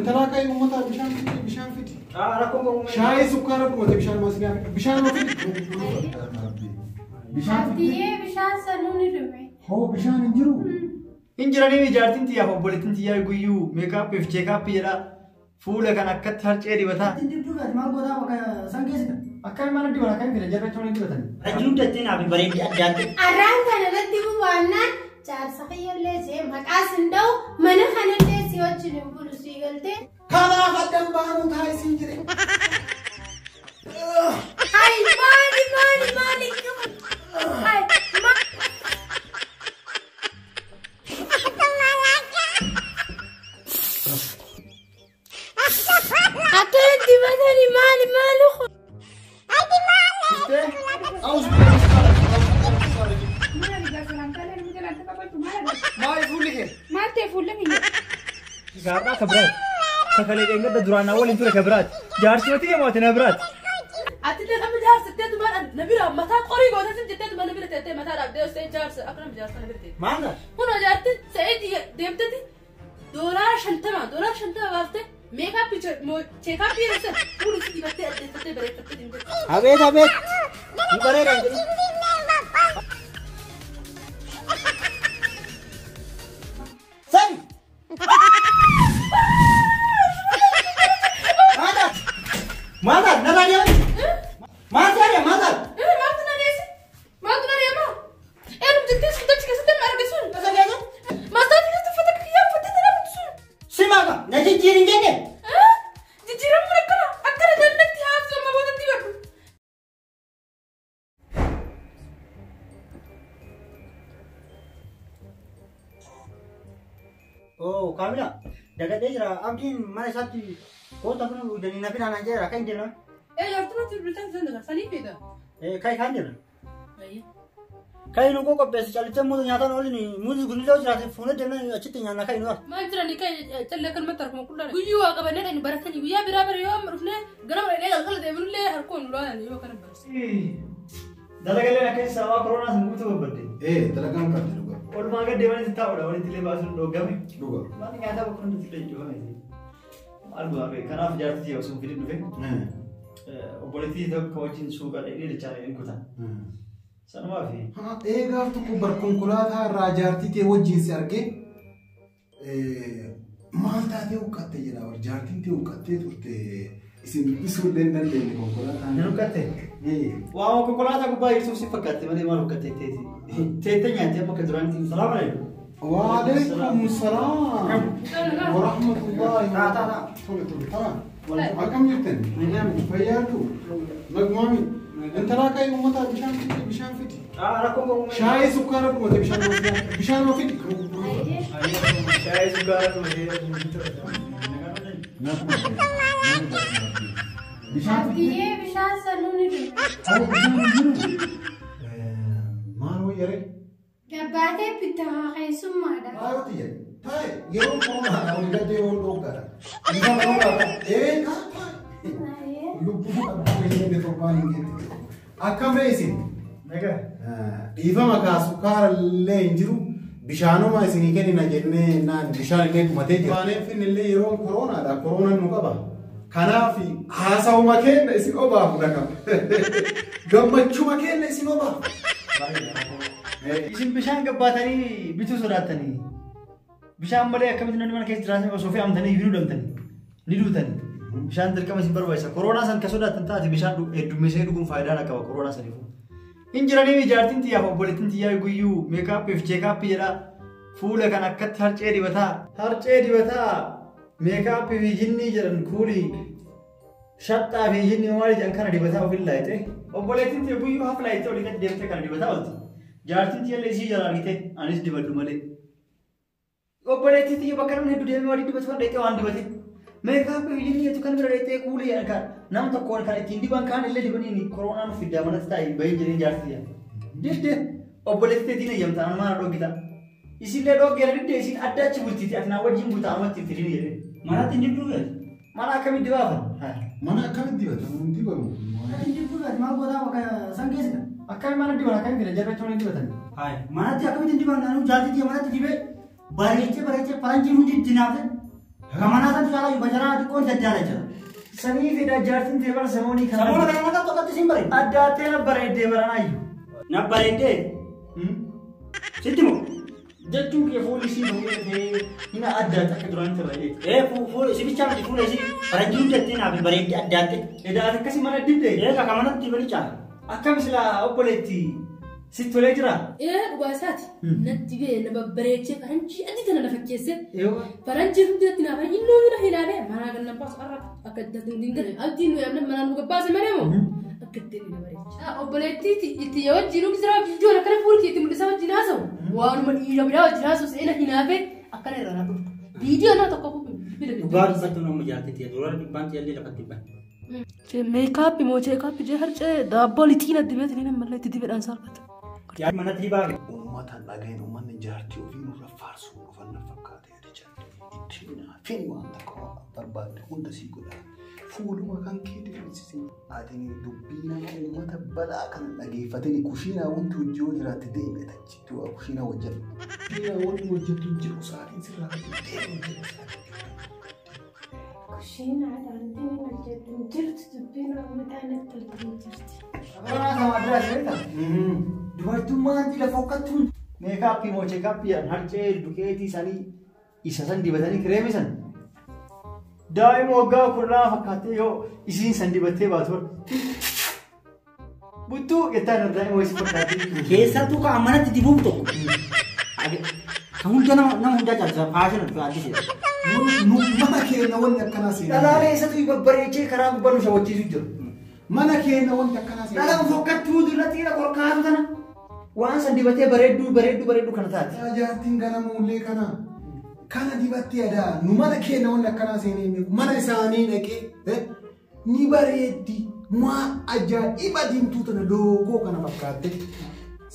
Intalaa ka'ee uummataa bishaan fidi bishaan fidi. Rakkoon qabu. Shaayii sukkaara dhumate bishaan maasnaa bishaan ma fidi. Bishaan fidi. Abdiyyee bishaan sanuu ni dhume. Hoo bishaan hin jiru. Hin jiranii jaartiin tiyyaaf obboleettiin tiyyaa guyyuu makeup fi checkup jedha. Fuula kan akkatti harcee dibataa. Maal gootaa bakka san geessita? Akkami mana diban akkami fida jarra chumanii dibatan. Ajjuun dattee naaf bareeddi addaatti. Arraan kana irratti bu'aannaan jaarsa kiyyallee jee maqaas hin dha'u mana kanallee si wajjin hin bulu sii galtee. Kanaaf addan baanuu taasisiin jedhe. Ay maali maali maali ay maali. Akkana dibatanii maali maali kun? Maali fuulli kee? Maal ta'e fuulli kiyya? Gaadhaa ka biraati. Sakalee dheengadda duraan naa waliin ture ka biraati. Jaarsi mati deemaate na biraati. Ati illee nama jaarsa jettee tuma na bira mataa qorii gootee sin jettee tuma na bira teettee mataa dhaabdee osoo jaarsa akka nama jaarsa na bira teettee. Maal taate? Kunoo jaartiin sa'eetii deemteeti $50 baaftee makeup checkup jedhamte fuula isii dibattee addeeffattee bareeffattee deemte. Abeet abeet. Nu bareedaa jedhu. Sani. Maal taate? Maal taate? Narraa deemani? Maal taate? Maal taate? Maaltu na deesse? Maaltu na deema? Eenyu jettee sun achi keessatti na arge sun? Tasa keessa? Mastaati keessatti uffata kiyyaa uffattee na dhaabbattu sun? Si maaka? Na jijjiirin jenne? Jijjiiramuun akkana akkana jannatti haaftu amma boodatti badhu. Oo kaamila dagadhee jira abdiin mana isaatti koota kun dhugdanii na fidaa naan jedheera kan hin deemna. Jaartuu natti bilbilaan san daga sanii feeta. Kai kan deemna. Kai nu koo qopheessi callicha muuzi nyaataan oolin muuzi kunillee jiraate fuunee deemna achitti nyaanna kai nu. Maal jirani kai callee akkanumatti harkuma qullaadha. Guyyuu waa qabannee dhani baratanii guyyaa biraa bara yoo amma dhufnee ganama dhaqnee galgala deemnullee harkoo nu laalan yoo kana barse. Dalagaleen akkasii sababa koronaa sun guutuu babbadde. Dalagaan qabdi dhuga. Oolmaa gad deemanii taa'uudha walitti illee baasuun dhoogame. Dhuga. Waan nyaataa bakka hundatti illee cufame. Maal godhaa beeku kanaaf jaartii tiyya osoo hin fidin dhufe. Obboleettii tokko wajjin suuqa dhaqnee dachaa hin kutan. Sanumaa fi. Eegaaf tokko bar konkolaataa irraa jaartii tee wajjin si argee maal taatee huqqatte jedha bar jaartiin tee huqqattee turte isin dubbisuu illee hin dandeenye konkolaataan. Ni huqqatte? Waa konkolaataa gubbaa ibsuuf si fakkaatte malee maal huqqatte teeti? Teettee nyaattee amma akka duraanitti salaam alaikum. Waalaikum salaam. Wa rahmatullahi. Taa taa taa. Tole tole taa. Akkam jirtan? Fayyaadhu. Nagumaami. Intalaa ka'ee uummataa bishaan fidi bishaan fidi. Rakkoon qabu. Shaayii sukkaara dhumate bishaan bishaan ma fidi. Shaayii sukkaara dhumate. Bishaan fidi. Abdiyyee bishaan sanuu ni dhume. Hoo bishaan hin jiru. Maal wayyaree? Gabbaatee bittaa keessummaadha. Taa'ee tiyya. Taa'e yeroo koronaa olii gadee yeroo dhooggaadha. Bishaan dhooggaadha. Ee taa'e. Lubbuu qabdu inni torbaan hin geette. Akkam reesin? Nagaa. Dhiifama kaa sukkaara illee hin jiru. Bishaanuma isinii kennina jennee naan bishaan illee dhumatee jira. Baaneen finni illee yeroon koronaadha. Koronaan nu qaba. Kanaaf haasawuma kenna isin obaafu dhaqama. Gammachuma kenna isin obaafu. Isin bishaan gabbaatanii bituu sodaattanii. Bishaan malee akkamitti namni mana keessa jiraatan osoo fe'amtanii ni duutanii. Ni duutanii. Bishaan dirqama isin barbaachisa. Koronaa san ka sodaattan taate bishaan heddummeessee dhuguun faayidaa qaba koronaa saniifuu. Hin jiranii jaartiin tiyyaaf obboleettiin tiyyaa guyyuu makeup fi checkup jedha. Fuula kan akkatti harcee dibataa. Harcee dibataa makeup fi jinnii jedhan kuulii shaxxaa fi jinnii maal jedhan kana dibataa ofin laayite. Obboleettiin tiyya guyyuu hafa laayitee olii gadi deemtee kana dibataa oolti. Jaartiin tiyya illee isii jala argite anis dibadhu malee. Obboleettiin tiyya bakka namni hedduu deemee walii dibatu kan dheexee waan dibate. Makeup fi jinnii jettu kan bira dheexee kuulii jedhan kan nama tokko kan ittiin diban kaan illee dibanii koronaan fiddaa manatti taa'ee bahin jedhee jaartii tiyya. Didde obboleettii teetiin eeyyamta anuma na dhoggita. Isillee dhoggeera didde isin adda achi bultiiti ati naa wajjin bulta amatti hin fidin jedhee. Manatti hin dibduu beeku. Mana akkamitti dibaafan? Mana akkamitti dibata? Hin dibamu. Manatti hin dibduu beeku maal gootaa bakka san geessita? Akkami mana diban akkami fida jarra chumanii dibatan? Manatti akkamitti hin diban naannoo jaartii tiyya manatti dibee bareechee bareechee faranjiin hundi dinaafte. Kamanaa san caalaa bajaraa xiqqoon daddaala jira. Sanii fedha jaartiin ta'e bara samoonii kana. Samoona kana nagaa tokkotti siin bareedde. Addaattee na bareeddee baranaayyuu. Na bareeddee. Sitti moo? Jechuun kee fuulli isii bareedee hina addaatti akka duraanitti bareedee. Ee fuula isii bichaa miti fuula isii faranjii hundattee naaf bareeddee addaatte. Edaa akkasii mana dibdee. Ee kamanatti bani caala. Akkam silaa obboleetti sitti tolee jiraa? Ee dhugaa isaati. Natti bee na babbareechee faranjii adii tana na fakkeesse. Yoo. Faranjii hundatti naaf innoo bira hilaalee manaa kan na baasu har'a akka dinga abdiin nu yaamne manaa nu gabbaase malee moo akka itti na bareeche. Obboleettii itti yoo wajjin jira viidiyoon akkana fuula keetti mul'isaa wajjin haasa'u waanuma dhiira biraa wajjin haasa'u seena hinaafee akkana irraa na dhuftu. Viidiyoo naa tokko bira Dhugaa dubbatti nama jaartii dura dhibbaan xiyyalee lafatti dhibban. Meekaappii moo cheekaappii jee harcee daabboo lixiin addibeetiin hin mallee itti dibedhaan saalfata. Yaa manatti dhibaa. Uummata dhageen uummanni jaartii ofii nurra faarsuu dhufan na fakkaate jedhe. Ittiin naafin waan takka barbaadde hunda sii godha. Fuuluma kan kee diriirsisee. Ati dubbii nama uummata balaa kana dhageeffatanii kushiinaa wanti hojii yoo jiraatte deeme achitti waa kushiinaa hojjedhu. Kushiinaa wanti hojjettu jiru sa'aatiin sirraa deeme hojjedhu. Kushiinaadhaan wanti hojjedhu hin jirtu dubbiin uummataa natti toltee jirti. Baranaa sama addaa beektaa? Dubartummaan jila fokkattuun meekaappii moo cheekaappii harcee duqeetii isaanii isa san dibatanii kireemii san. Daa'ima waggaa 12 fakkaattee yoo isiin san dibattee baatu buttuu jettaan daa'ima wayii fakkaattee. Keessattuu kan manatti dibuuf tokko. Kan hunda nama hundaa caalchisa faashina dhufe addisiidha. Nu mana keenya wanti akkanaa seenaa. Dhalaalee isatu babbareechee karaa gubbaa nu shawwachiisu jira. Mana keenya wanti akkanaa seenaa. Dhalaan fokkattuu irratti qorkaatu tana waan san dibatee bareedduu bareedduu bareedduu kana taate. Jaartiin ganamuullee kana kana dibattee adaa nu mana keenya wanti akkanaa seenee beeku mana isaanii dhaqee ni bareeddi maa ajaa'iba diimtuu tana loogoo kana fakkaatte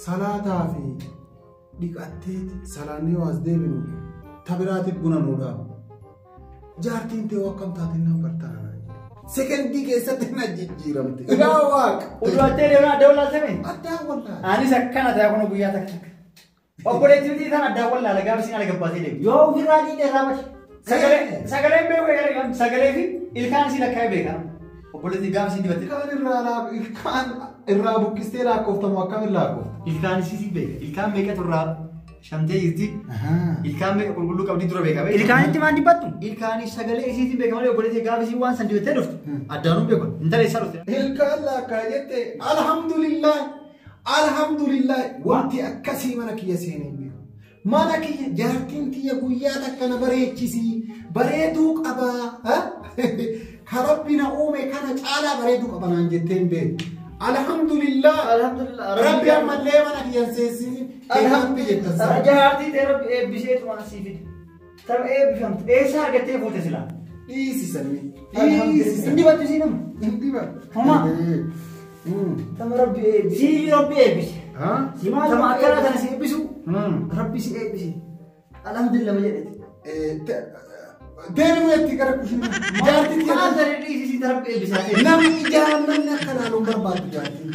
salaataa fi dhiqattee salaannee waas deebinu tabiraatiif buna nuu dhaabu. Jaartiin ta'e akkam taate nan bartaana. Sekendii keessatti na jijjiiramte. Egaa waaqa. Uduwattee deemaa adda wallaaltame? Addaa wallaala. Anis akkana ta'e kun guyyaa takka takka. Obboleettii miti isaan addaa wallaala gaafa isiin ala gabbaatee deemu. Yoo ofirraa dhiidhe irraa bade. Sagaleen beeku eegale sagalee fi ilkaan isiin akkamii beekaa? Obboleettii gaafa isiin dibatte. Ilkaan irraa buqqistee lakkooftamu akkamiin lakkoofta? Ilkaan isiin beeka. Ilkaan meeqatu irraa shamtee jirti? Ilkaan meeqa qulqulluu qabdi dura beeka. Ilkaanitti maal dibattu? Ilkaan sagalee isiitiin beeka malee obboleettii gaafa isiin waan san dibattee dhuftu addaanuu beeku. Intala isaa dhufte. Ilkaan lakkaa jette alhamdulillah alhamdulillah wanti akkasii mana kiyya seenee beeku. Mana kiyya jaartiin tiyya guyyaa takka na bareechisii bareeduu qabaa. Ka rabbi na uume kana caalaa bareeduu qaba naan jettee hin beeku. Alhamdulillah. Alhamdulillah. Rabbi ammallee mana kiyya hin seensisiin. Alhamdulillah. Jaartii ta'e rabbi eebbiseetu waan sii fide. Tapha eebbifamte. Eessaa argattee fuute silaa? Dhiisisanii. Hin dibattu isii nama. Hin dibattu. Homaa. Tama rabbi eebbise. Sii rabbi eebbise. Tama akkana kana si eebbisu. Rabbi si eebbise. Alhamdulillah ma jedhete. Deemuu itti gara kushiinaa. Jaartii Maal ta'e dhiisisii rabbi eebbisaa ta'e. Namni ijaan namni akka laaluun barbaadu jaartiin.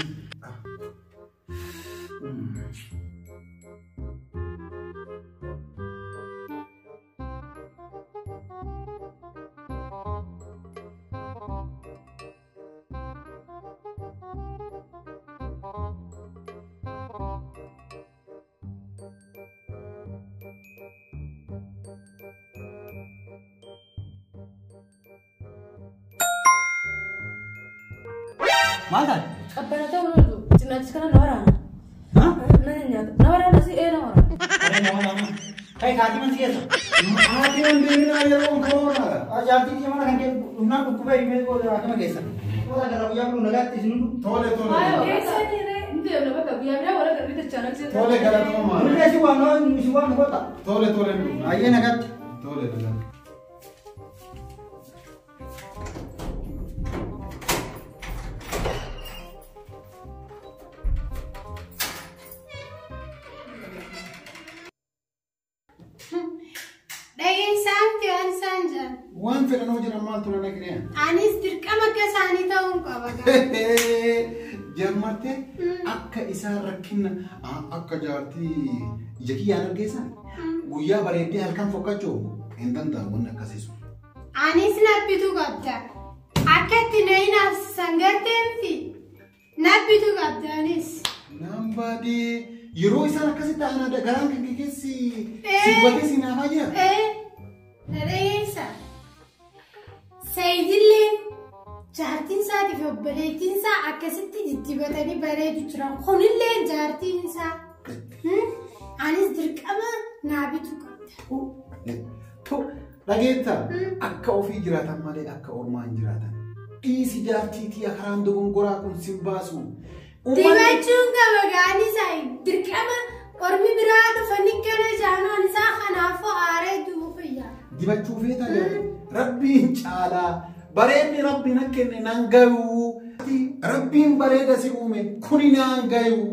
Maal taate? Qabbana ta'uu nu cinaachi kana na waraana. Na nyaata. Na waraana si ee na waraana. Aree nama nama. Kai kaatii mansi keessa. Haati hin deeminaa yeroon koronaadha. Jaartii kiyya mana kan kee dhufnaan dhukkubee himee akkama keessa. Tola gara guyyaa kun nagaatti isin hundu. Tole tole. Hin deemna bakka guyyaa biraa warra garbii dachaan agsee. Tole galatoomaa. Nullee si waan si waan goota. Tole tole. Ayyee nagaatti. Tole nagaatti. Dhageessaan fi waan isaan jedhan. Waan fedhan hoo jedhan maaltu na dhaga'e? Anis dirqama akka isaanii ta'uun qaba. Jammartee akka isaan rakkina akka jaartii ija kiyyaan argeessan guyyaa bareeddee halkan fokkachuu hin danda'amu wanni akkasii sun. Anis nabbitu qabda. Akka itti na hinaafsisan gartee miti. Nabbitu qabda anis. Naan baadee yeroo isaan akkasitti ta'an garaan kan kee keessi si hubatee si naafaa jira. Na dhageessa. Saayidillee jaartiin isaatii fi obboleettiin isaa akkasitti diddibatanii bareedu jiran. Kunillee jaartiin isaa. Anis dirqama naa bitu qabda. Dhageetta akka ofii jiraatan malee akka ormaa hin jiraatan. Dhiisi jaartiitii karaan dogongoraa kun sin baasu. Dibachuun qaba ga'anii isaa dirqama ormi biraa dhufanii kana jaanoon isaa kanaafuu aaree du'uu fayyaa. Dibachuu feeta rabbiin caalaa bareedni rabbiin akka kenne nan gayuu. Rabbiin bareeda si uume kuni naan gayuu.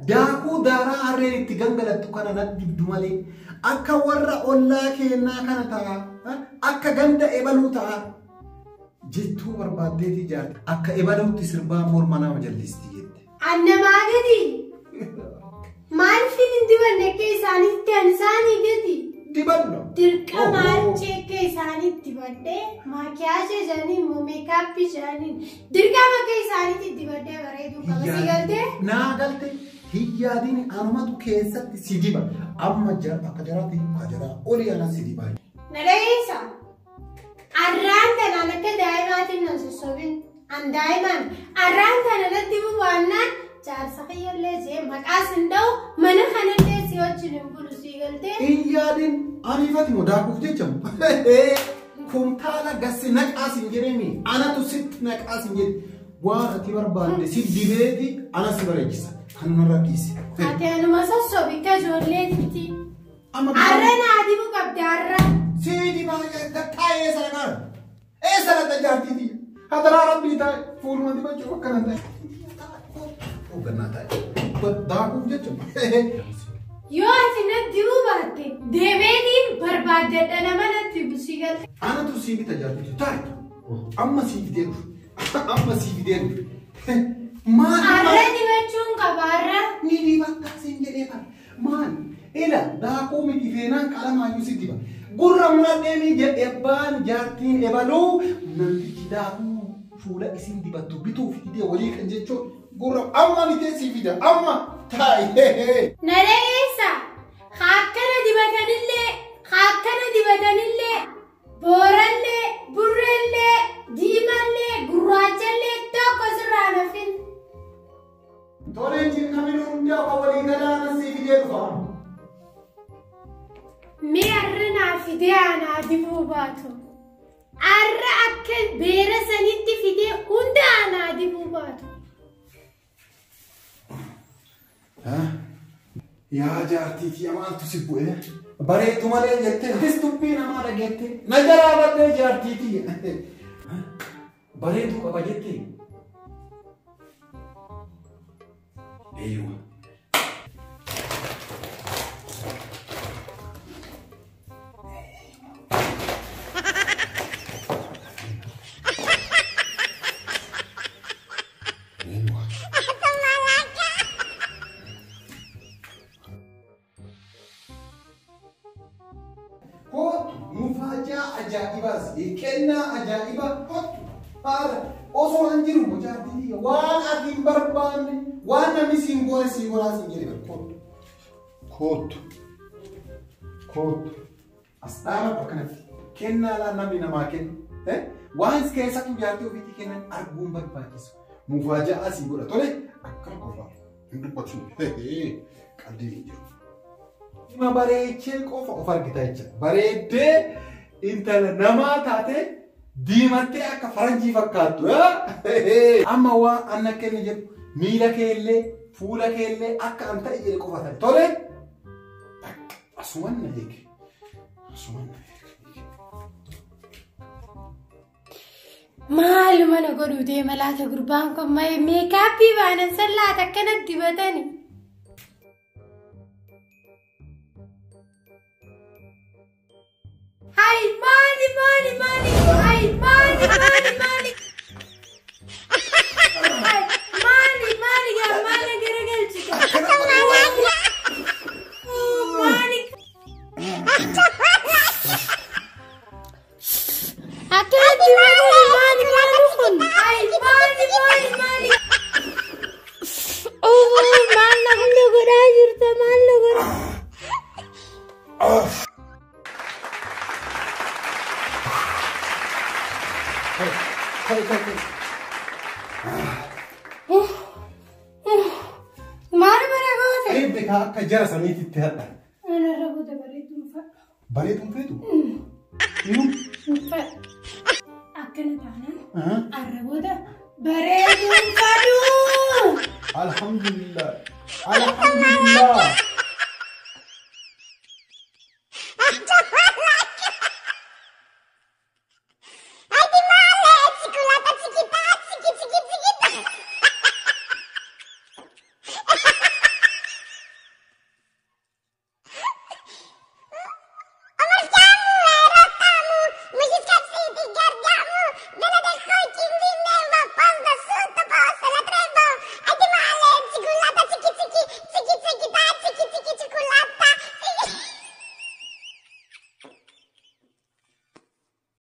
Daakuu daaraa harreen itti gangalattu kana natti dibdu malee akka warra ollaa keenyaa kana ta'a akka ganda ebaluu ta'a jettuu barbaaddeeti jaarti akka ebaluutti sirbaa morma nama jallisti jette. Annamaa gadi maaliif hin dibanne akka isaaniitti ani isaanii gadi. Dibanna. Dirqama achi akka isaaniitti dibadhee maakiyaajii jedhanii immoo meekaappii jedhanii dirqama akka isaaniitti dibadhee bareeduu qaba si galtee? Naa galte hiyyaadiin anumatu keessatti si diba amma akka jaraatti akka jaraa olii ana si diba. Na dhageessa. Arraan tanaan akka daa'imaatiin na sossobin. An daa'imaan arraan tana natti bubaannaan jaarsa kiyyallee jee maqaas hin dha'u mana kanallee si wajjin hin bulu si galtee? Hiyyaadiin aniifati moo daakuuf jechamu. Kumtaala gassi naqaas hin jedhemi anatu sitti naqaas hin jedhe waan ati barbaadde si dibeeti ana si bareechisa kan narra dhiisi. Ati anuma sossobi akka ijoolleetitti. Amma Arra naa dibuu qabdi arra. Si dibaa taa'ee eessa dhaqaan? Eessa dhaqxa jaartiiti? Hadaraa rabbii taa'e fuuluma dibachuu akkana ta'e. Hoogganaa taa'e. Daakuuf jechuudha. Yoo ati natti dibuu baatte deemeetiin barbaaddadha nama natti dibu si galte. Anatu sii bita jaartiiti taa'e. Amma sii fidee dhufu. Amma sii fidee dhufu. Maal Arra dibachuun qaba arra. ni dibattaa siin jedhee bara. Maal? Ila daakuu miti feenaan qalamaayyuu si diba. Gurra muradhee jedhe abbaan jaartiin ebaluu namtichi daakuu fuula isin dibattu bituuf fidee walii kan jechuun gurra amma bitee sii fida amma taa'i. Na dhageessa. Akkana dibatanillee akkana dibatanillee boorallee burrellee diimallee gurraachallee tokko sirraa nafin. Toleen jinnamni hundaa akka walii galaana sii fidee dhufa. Mee arra naa fidee anaa dibuu baatu. Arra akka beera sanitti fidee hunda anaa dibuu baatu. Yaa jaartiitii maaltu si bu'ee? Bareedu malee jettee tis dubbii namaa dhageette na jalaa baddee jaartiitii. Bareedu qaba jettee. Eeywa. Eeywa. Kootu mufaajaa ajaa'ibaas kennaa ajaa'ibaa kootu haala osoo an jiru mucaattii waan ati hin barbaanne waan namni siin goone siin godhaa siin jedhe kootu kootu kootu as dhaabadhu akkanatti kennaa laan namni namaa kennu waan keessattuu jaartii ofiitii kennan arguun barbaachisu mufaajaa asii godha tole akkana qofaa hin dubbatin qalbii hin jiru. Dhima bareechee qofa of argita jecha. Bareeddee intala namaa taate diimattee akka faranjii fakkaattu. Amma waan anna kenne jedhu miila keellee fuula keellee akka an ta'e jedhe qofa ta'e. Tole asuman na eege. Asuman na eege. Maaluma na godhuu deema laata gurbaan kun meekaappii baanan san laata akkanatti dibatani. Hai maali maali maali hai maali maali maali hai maali maali gaa maali garagalchita maali. Akkanatti maali maali maali kun? Ay maali maali maali. Maal na hunda godhaa jirta maal na godhaa? Maal mana goote? Eebbe kaa akka jara saniititti hadha. Anarra booda bareeduun fadhu. Bareeduun feetu? Inuu? Fadhu. Akkana taanaan arra booda bareeduun fadhu. Alhamdulillah. Alhamdulillah.